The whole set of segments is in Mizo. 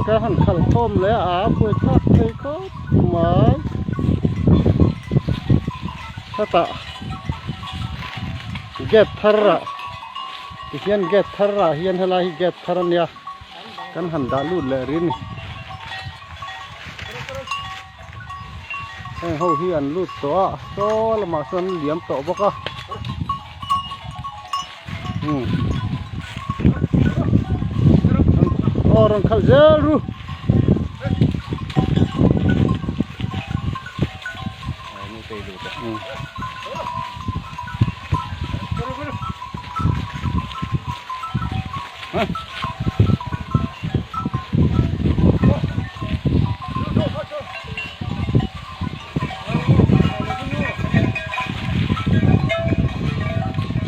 Ka han khalh khawm leh a, a buai thlak thei khawp mai. Hetah gate thar ah tihian gate thar ah hian helai hi gate thar a nia kan han dah lut leh rin a ni. Heng ho hi an lut tawh a saw lamah sawn an liam tawh bawk a umm aw rawn khalh zel ru.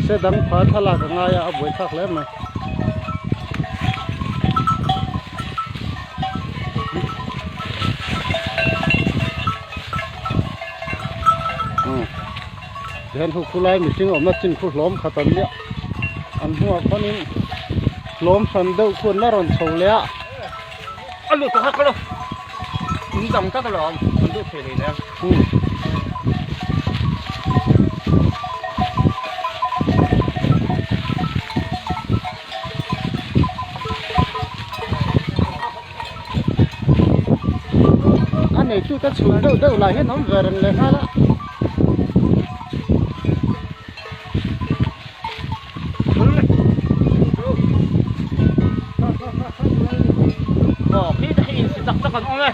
Se dang pha thlalak a ngai a a buaithlak hle mai. Tihian hu khulai mihring awmna chin khu hlawm khat an nia an hnuah khuanin hlawm hran deuh khu an la rawn chho leh a. A lut tawh hak lo in dang tak alawm an duh thei hlei nen. A neitu te chhun deuh deuh lah hian awm ve reng leh nghal a. Aw khi te khi in si tak tak an awm e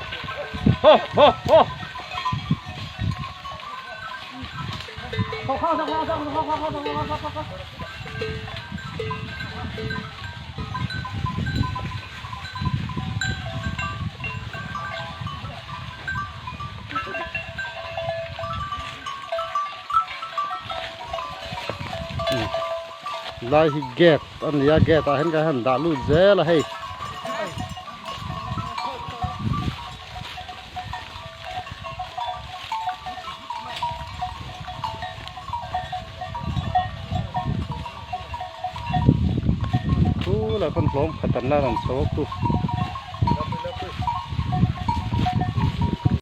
ho ho ho. Lai hi gate a ni a gate ah hian kan han dah lut zel a hei. Khulai khawn hlawm khat an la rawn chho a khu.